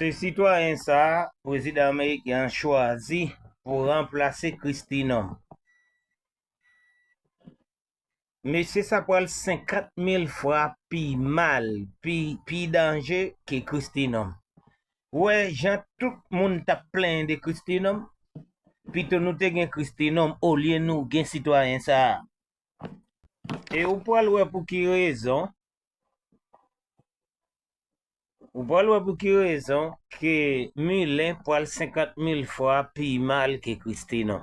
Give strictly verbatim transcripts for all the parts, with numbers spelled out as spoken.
Se sitwayen sa a prezidan ameriken an chwazi pou ranplase Kristi Nonm. Mesye sa pral senkant mil fwa pi mal, pi, pi danje ke Kristi Nonm. Ou wè jan tout moun t ap plenyen de Kristi Nonm? Pito nou te gen Kristi Nonm olye nou gen sitwayen sa a. E ou pral wè pou ki rezon. Ou pral wè pou ki rezon ke Milen pral senkant mil fwa pi mal ke Kristi Nonm.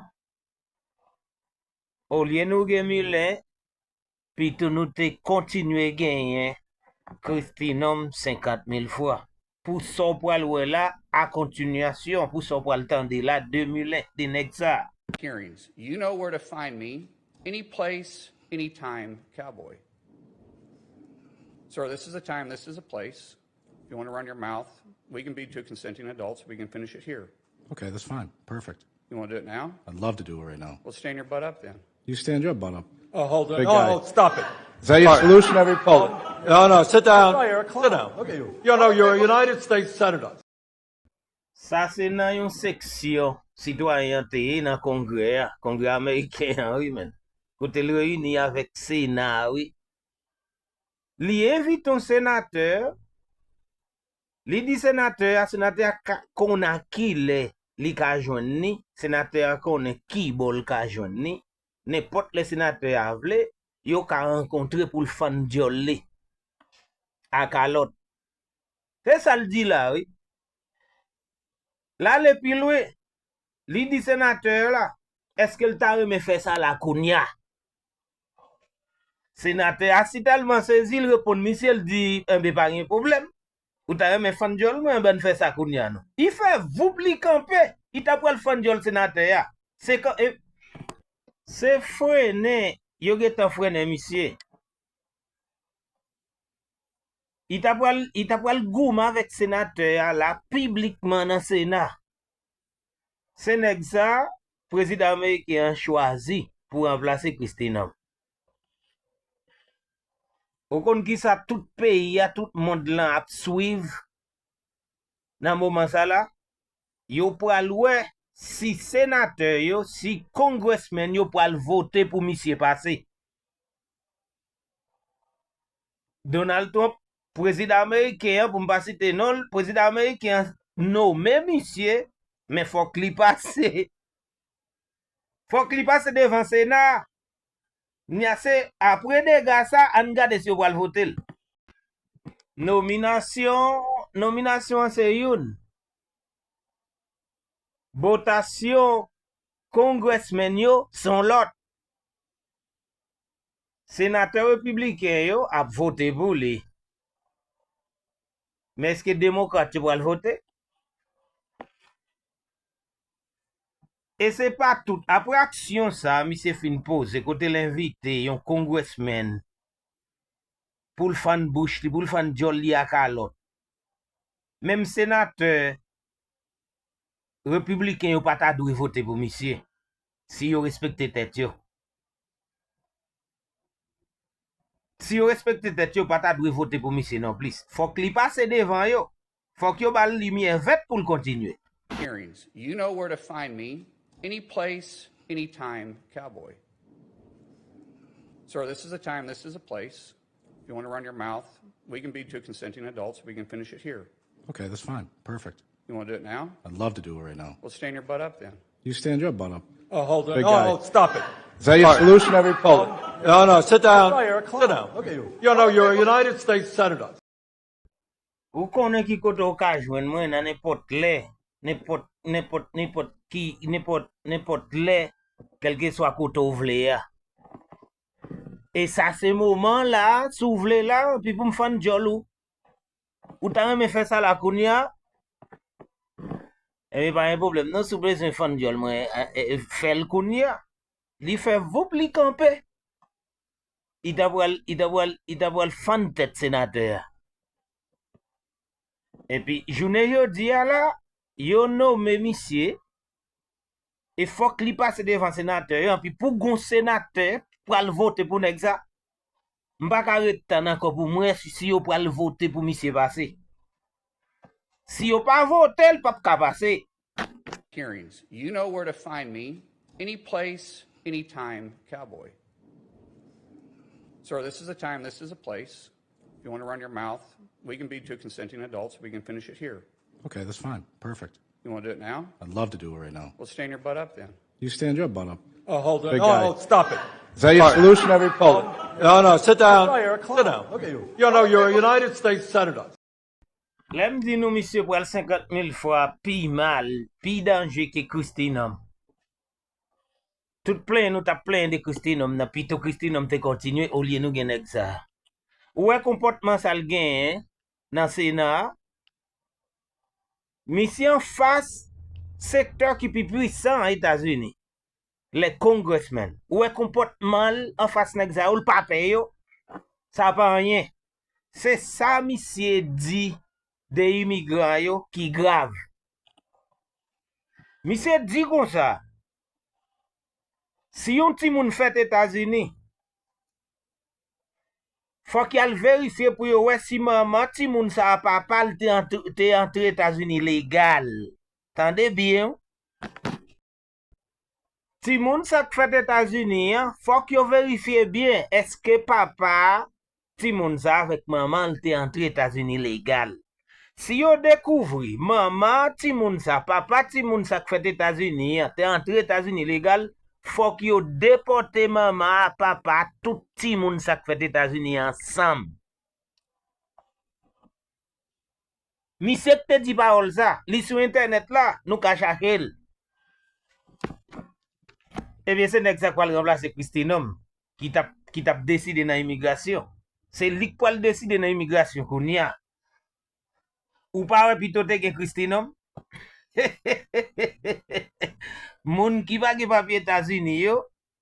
Olye nou gen Milen, pito nou te kontinye genyen Kristi Nonm senkant mil fwa. Pou sa w pral wè la, a kontinyasyon, pou sa w pral tande la, de Milen, de nèg sa a. Hearings. You know where to find me, any place, anytime, cowboy. Sir, this is a time, this is a place. If you want to run your mouth, we can be two consenting adults. We can finish it here. Okay, that's fine. Perfect. You want to do it now? I'd love to do it right now. Well, stand your butt up then. You stand your butt up. Oh, hold on. Big guy. Oh, stop it. Is that your solution every problem? No, no, sit down. Sit down. Look at you. You know, you're a United States Senator. Sa se nan yon seksyon sitwayen an te ye nan Kongrè a, Kongrè ameriken an, wi, men. Kote l reyini avèk Sena a, wi. Li envite yon senatè, li di senatè a, senatè a ka, konnen a ki lè li ka jwenn li, senatè a konnen ki bò l ka jwenn li, nenpòt lè senatè a vle, yo ka rankontre pou l fann dyòl li a kalòt. Se sa l di la, wi. L ale pi lwen, li di senatè a la, èske l ta renmen fè sa la kounye a? Senatè a si tèlman sezi, l reponn misye, l di, enben, pa gen pwoblèm. Ou ta renmen fann dyòl mwen, enben, n fè sa kounye a non. Li fè voup, li kanpe, li ta pral fann dyòl senatè a. Se kan, e, se frennen, yo gentan frennen misye. Li ta pral, li ta pral goumen avèk senatè a la piblikman nan Sena. Se nèg sa a prezidan ameriken an chwazi pou ranplase Kristi Nonm. Ou konn kisa tout peyi a, tout mond lan ap swiv nan moman sa la? Yo pral wè si senatè yo, si congressmen yo pral vote pou misye pase. Donald Trump, prezidan ameriken an, pou m pa site non l, prezidan ameriken an nome misye, men fòk li pase. Fòk li pase devan Sena a. Nya se apre dega sa, ann gade si yo pral vote l. Nominasyon, nominasyon an se youn. Votasyon congressmen yo se yon lòt. Senatè repibliken yo ap vote pou li. Men èske demokrat yo pral vote? E se pa tout. Apre aksyon sa a, misye fin poze, kote l envite yon congressman pou l fann bouch li, pou l fann dyòl li a kalòt. Menm senatè repibliken yo pa ta dwe vote pou misye, si yo respekte tèt yo. Si yo respekte tèt yo, pa ta dwe vote pou misye nonplis. Fòk li pase devan yo. Fòk yo ba l limyè vèt pou l kontinye. Hearings. You know where to find me, any place, anytime, cowboy. Sir, this is a time, this is a place. If you want to run your mouth, we can be two consenting adults. We can finish it here. Okay, that's fine. Perfect. You want to do it now? I'd love to do it right now. Well, stand your butt up then. You stand your butt up. Oh, hold on. Big guy. Oh, stop it. Is that your solution every problem? No, no, sit down. Sit down. Look at you. You know, you're a United States Senator. Ou konnen ki kote w ka jwenn mwen nan nenpòt lè, nenpòt, nenpòt, nenpòt ki, nenpòt, nenpòt lè, kèlkeswa kote w vle a. E sa se moman la, si w vle la, epi pou m fann dyòl ou. Ou ta renmen fè sa la kounye a? Ebyen, pa gen pwoblèm non, si w bezwen fann dyòl mwen, e, e, fè l kounye a. Li fè voup, li kanpe. Li ta pral, li ta pral, li ta pral fann tèt senatè a. Epi, jounen jodi a la, yo nome misye, e fòk li pase devan senatè yo, epi pou gon senatè pral vote pou nèg sa, m pa ka ret tann ankò pou m wè si, si yo pral vote pou misye pase. Si yo pa vote, l p ap ka pase. Hearings. You know where to find me, any place, anytime, cowboy. Sir, this is a time, this is a place. If you want to run your mouth, we can be two consenting adults. We can finish it here. Okay, that's fine. Perfect. You want to do it now? I'd love to do it right now. Well, stand your butt up then. You stand your butt up. Oh, hold on. Big Oh, guy. Oh, stop it. Is that your solution? Every Oh, no, no, sit down. Sit down. Look at you. You know, you're a United States Senator. Lè m di nou misye pral senkant mil fwa pi mal, pi danje ke Christenum. Tout plenyen nou t ap plenyen de Christenum nan, pito Christenum te kontinye olye nou gen nèg sa. Ou wè konpòtman sa l genyen nan Sena a? Misye anfas sektè ki pi pwisan an Etazini, les congressmen. Ou wè konpòtman l anfas nèg sa yo, l pa pè yo. Sa pa anyen. Se sa misye di de imigran yo ki grav. Misye di konsa, si yon timoun fèt Etazini, fòk y al verifye pou yo wè si manman timoun sa a papa l te antre, te antre Etazini legal. Tande byen wi. Timoun sa k fèt Etazini an, fòk yo verifye byen èske papa timoun sa avèk manman l te antre Etazini legal. Si yo dekouvri manman timoun sa, papa timoun sa k fèt Etazini an te antre Etazini legal, fòk yo depòte manman a, papa a, tout timoun sa k fèt Etazini an ansanm. Misye k te di pawòl sa, li sou entènèt la, nou ka chache l. Ebyen, se nèg sa k pral ranplase Christenum, ki t ap, ki t ap deside nan imigrasyon. Se li k pral deside nan imigrasyon kounye a. Ou pa wè pito te gen Christenum? Moun ki pa gen papye Etazini yo,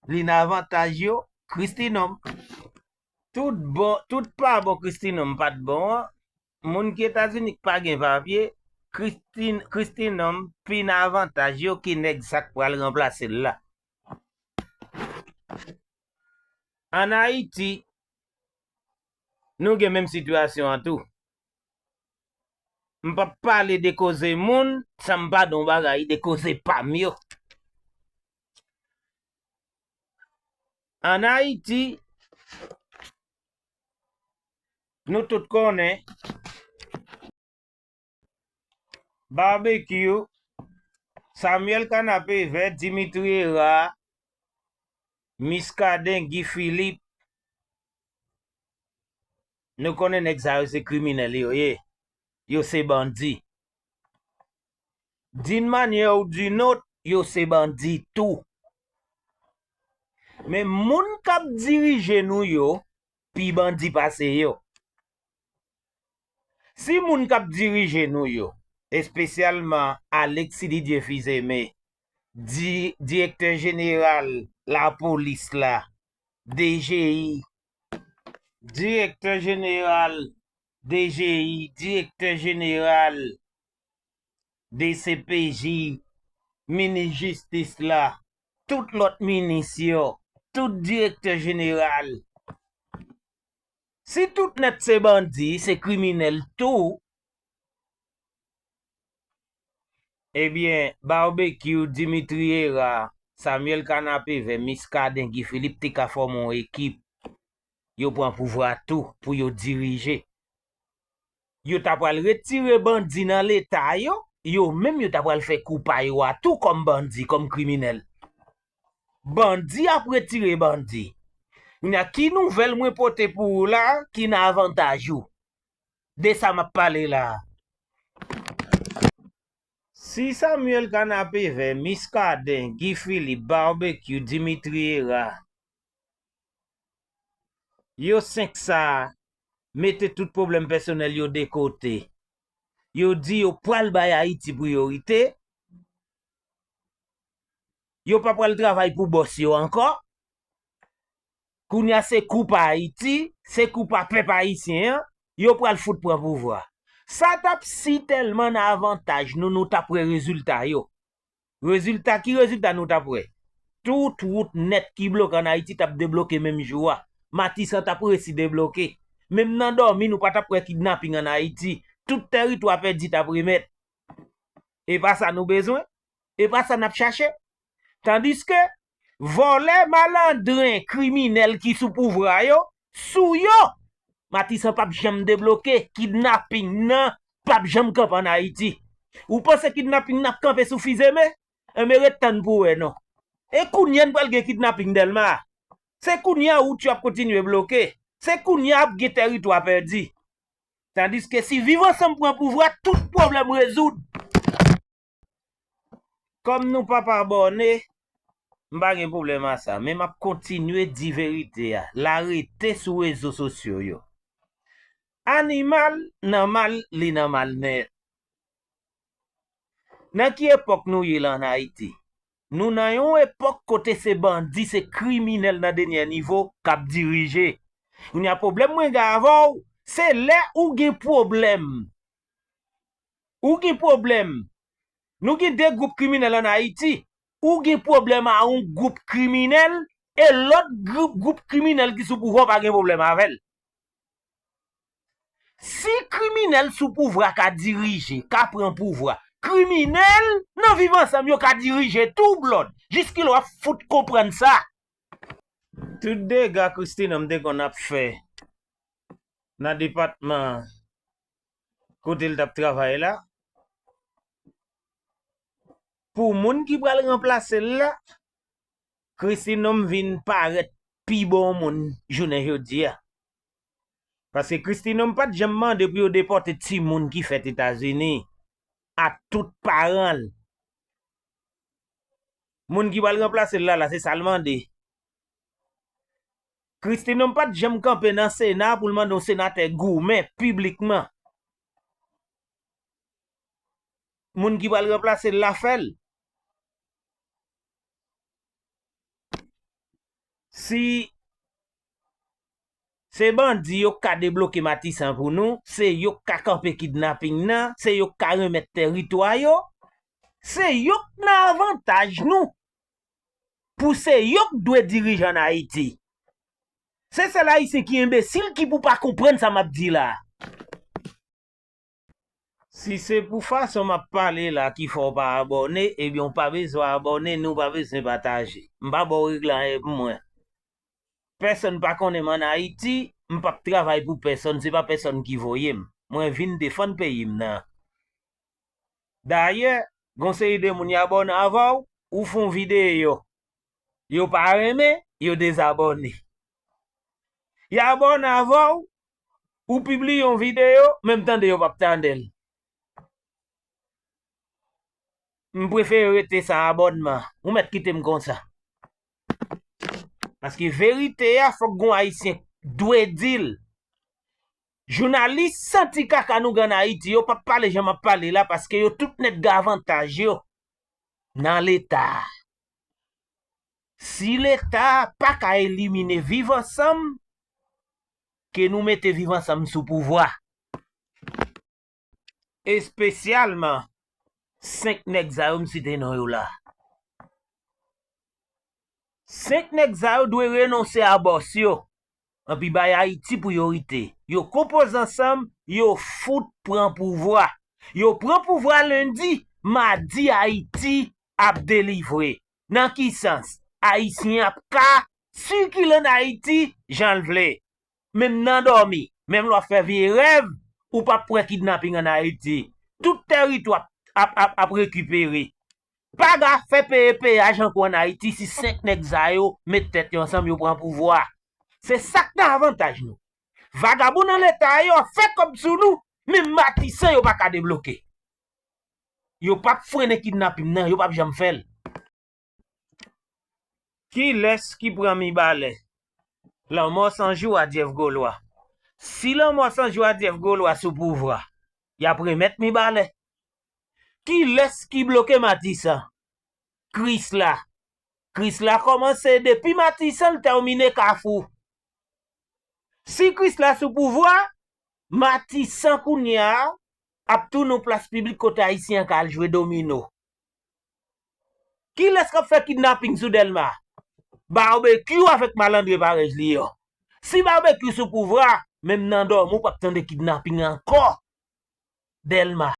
li nan avantaj yo, Christenum. Tout bon, tout pa bon Christenum pa t bon an, moun ki Etazini k pa gen papye, Christenum pi nan avantaj yo ke nèg sa k pral ranplase l la. Ann Ayiti, nou gen menm sitiyasyon an tou. M p ap pale de koze moun san m pa di yon bagay de koze pa m yo. Ann Ayiti, nou tout konnen Barbecue, Samuel Kanapevè, Dimitri Hérard, Muscadin, Guy Philippe, nou konnen nèg sa yo se kriminèl yo ye. Yo se bandi. D'une manière ou d'une autre, yo se bandi tou. Men moun k ap dirije nou yo, pi bandi pase yo. Si moun k ap dirije nou yo, espesyalman Alexis Didier Fils-Aimé, di, direktè jeneral lapolis la, D G I, direktè jeneral D G I, direktè jeneral D C P J, minis jistis la, tout lòt minis yo, tout direktè jeneral. Si tout nèt se bandi, se kriminèl tou, ebyen, Barbecue, Dimitri Hérard, Samuel Kanapevè, Muscadin, Guy Philippe te ka fòme yon ekip. Yo pran pouvwa tou pou yo dirije. Yo ta pral retire bandi nan Leta yo, yo menm yo ta pral fè kou pa yo a tou kòm bandi, kòm kriminèl. Bandi ap retire bandi. Kounye a, ki nouvèl mwen pote pou ou la ki nan avantaj ou? De sa m ap pale la a. Si Samuel Kanapevè, Muscadin, Guy Philippe, Barbecue, Dimitri Hérard, yo senk sa a mete tout pwoblèm pèsonèl yo de kote. Yo di yo pral bay Ayiti priyorite. Yo pa pral travay pou bòs yo ankò. Kounye a se kou pa Ayiti, se kou pa pèp ayisyen an, yo pral fout pran pouvwa. Sa t ap si tèlman nan avantaj nou, nou t ap wè rezilta yo. Rezilta, ki rezilta nou t ap wè? Tout wout nèt ki bloke ann Ayiti t ap debloke menm jou a. Matisan t ap resi debloke. Menm nan dòmi, nou pa t ap wè kidnaping ann Ayiti. Tout tèritwa pèdi t ap remèt. E pa sa nou bezwen. E pa sa n ap chache. Tandiske vòlè, malandren, kriminèl ki sou pouvwa yo, sou yo, Matisan p ap janm debloke, kidnaping nan p ap janm kanpe ann Ayiti. Ou panse kidnaping nan ap kanpe sou Fils-Aimé? Enben, ret tann pou w wè non. E kounye a n pral gen kidnaping Dèlma. Se kounye a wout yo ap kontinye bloke. Se kounye a ap gen tèritwa pèdi. Tandiske si Viv Ansanm pran pouvwa, tout pwoblèm rezoud. Kòm nou p ap abòne, m pa gen pwoblèm a sa, men m ap kontinye di verite a. L a rete sou rezo sosyo yo. Animal nan mal, li nan mal nèt. Nan ki epòk nou ye la ann Ayiti? Nou nan yon epòk kote se bandi, se kriminèl nan dènye nivo k ap dirije. Kounye a, pwoblèm mwen gen avè w, se lè ou gen pwoblèm. Ou gen pwoblèm. Nou gen de gwoup kriminèl ann Ayiti. Ou gen pwoblèm a yon gwoup kriminèl e lòt gwoup, gwoup kriminèl ki sou pouvwa w pa gen pwoblèm avè l. Si kriminèl sou pouvwa ka dirije, ka pran pouvwa, kriminèl nan Viv Ansanm yo ka dirije tou, blòd. Jiskilè w ap fout konprann sa? Tout dega Christine Homme te konn ap fè nan depatman kote l t ap travay la, pou moun ki pral ranplase l la, Christine Homme vin parèt pi bon moun jounen jodi a. Paske Christine Homme pa t janm mande pou yo depòte timoun ki fèt Etazini ak tout paran l. Moun ki pral ranplase l la, la, se sa l mande. Christine Homme pa t janm kanpe nan Sena pou l mande yon senatè goumen piblikman. Moun ki pral ranplase l la fè l. Si se bandi yo k ka debloke Matisan pou nou, se yo k ka kanpe kidnaping nan, se yo k ka renmèt tèritwa yo, se yo k nan avantaj nou. Pou se yo k dwe dirije ann Ayiti. Se sèl Ayisyen ki enbesil ki pou pa konprann sa m ap di la. Si se pou fason m ap pale la ki fè w pa abòne, ebyen w pa bezwen abòne, ni w pa bezwen pataje. M pa ba w regle anyen pou mwen. Pèsonn pa konnen m ann Ayiti, m p ap travay pou pèsonn, se pa pèsonn ki voye m. Mwen vin defann peyi m nan. Dayè, gon seri de moun y abòne avè w, ou fè yon videyo. Yo pa renmen, yo dezabòne. Y abòne avè w, ou pibliye yon videyo, men m tande yo p ap tande l. M prefere rete san abònman. Ou mèt kite m konsa. Paske verite a, fòk gon Ayisyen dwe di l. Jounalis santi kaka nou gen ann Ayiti, yo p ap pale jan m ap pale la, paske yo tout nèt gen avantaj yo nan Leta. Si Leta pa ka elimine Viv Ansanm, ke nou mete Viv Ansanm sou pouvwa. Espesyalman senk nèg sa yo m site non yo la. Senk nèg sa yo dwe renonse a bòs yo, anpi bay Ayiti priyorite. Yo konpoze ansanm, yo fout pran pouvwa. Yo pran pouvwa lendi, madi Ayiti ap delivre. Nan ki sans? Ayisyen ap ka sikile ann Ayiti jan l vle. Menm nan dòmi, menm lè w ap fè vye rèv, ou p ap wè kidnaping ann Ayiti. Tout tèritwa ap, ap, ap, ap rekipere. Pa ka fè peye peyaj ankò ann Ayiti si senk nèg sa yo met tèt yo ansanm, yo pran pouvwa. Se sa k nan avantaj nou. Vagabon nan Leta yo ap fè kòb sou nou, menm Matisan yo pa ka debloke. Yo p ap frennen kidnaping nan, yo p ap janm fè l. Kilès ki pran Mibalè? Lanmò san jou a Dyèf Golwa. Si Lanmò san jou a Dyèf Golwa sou pouvwa, y ap remèt Mibalè. Kilès ki bloke Matisan? Krisla. Krisla kòmanse depi Matisan, l tèmine Kafou. Si Krisla sou pouvwa, Matisan kounye a ap tounen yon plas piblik kote Ayisyen an ka al jwe domino. Kilès k ap fè kidnaping sou Dèlma? Babekyou avèk malandren parèy li yo. Si Babekyou sou pouvwa, menm nan dòmi w p ap tande kidnaping ankò. Dèlma.